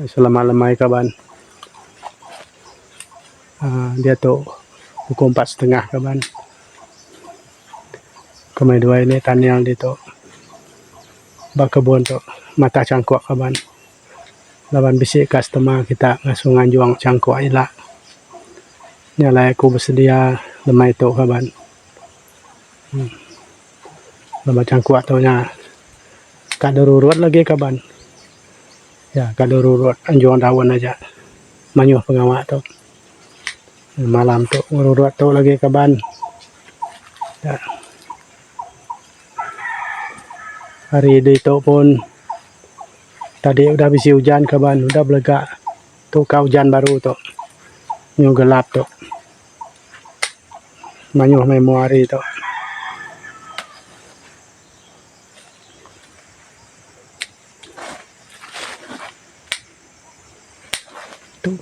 Selamat lemai kaban. Aaa diatu pukul 4.30 kaban. Kemai duai ni tanial ditu ba kebun tu matah changkuk kaban. Laban bisi customer kita ngasuh nganjung changkuk ila. Nya alai aku besedia lemai tu kaban. Laban changkuk tu nya ka dirurut lagi kaban. Ya ka dirurut anjung daun aja mayuh pengawa tu. Malam tu ngerurut tu lagi kaban. Ya. Hari ditu pun tadi udah bisi ujan kaban udah belega tu ka ujan baru tu nyu gelap tu. Mayuh meh mua hari tu. Tu.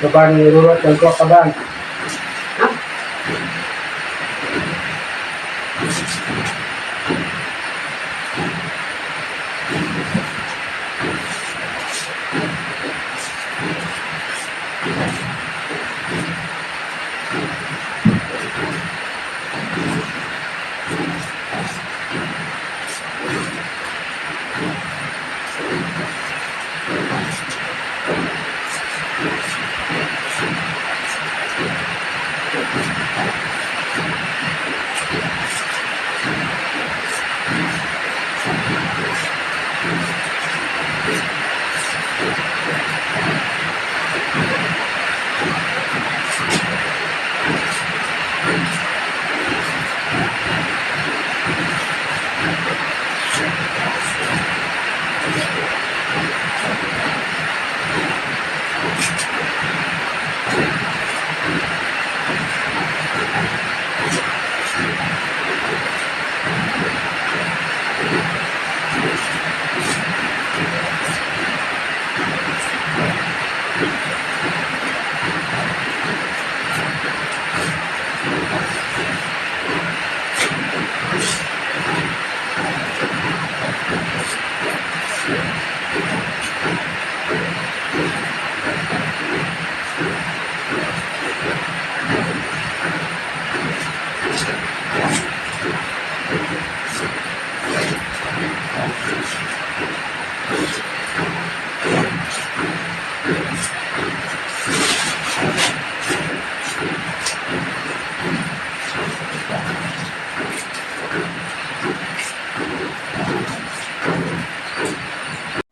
Kaban ngerurut changkuk kaban.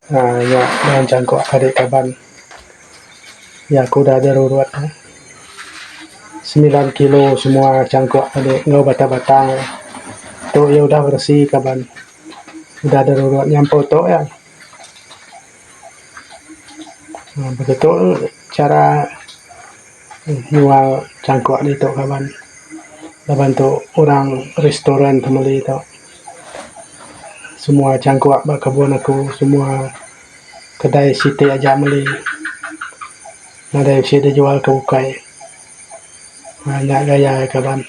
Aaa nya daun changkuk tadi kaban. Iya ku udah dirurut ne. Semilan kilo semua changkuk tadi enggau batang batang ne. Tu iya udah beresi kaban. Udah dirurut nyampur tu iya. Begitu cara nyual changkuk ditu kaban. Laban tu orang restoran family tu. Semua changkuk ba kebun aku semua kedai siti aja meli. Nadai bisi dijual ke bukai. Nya gaya kaban.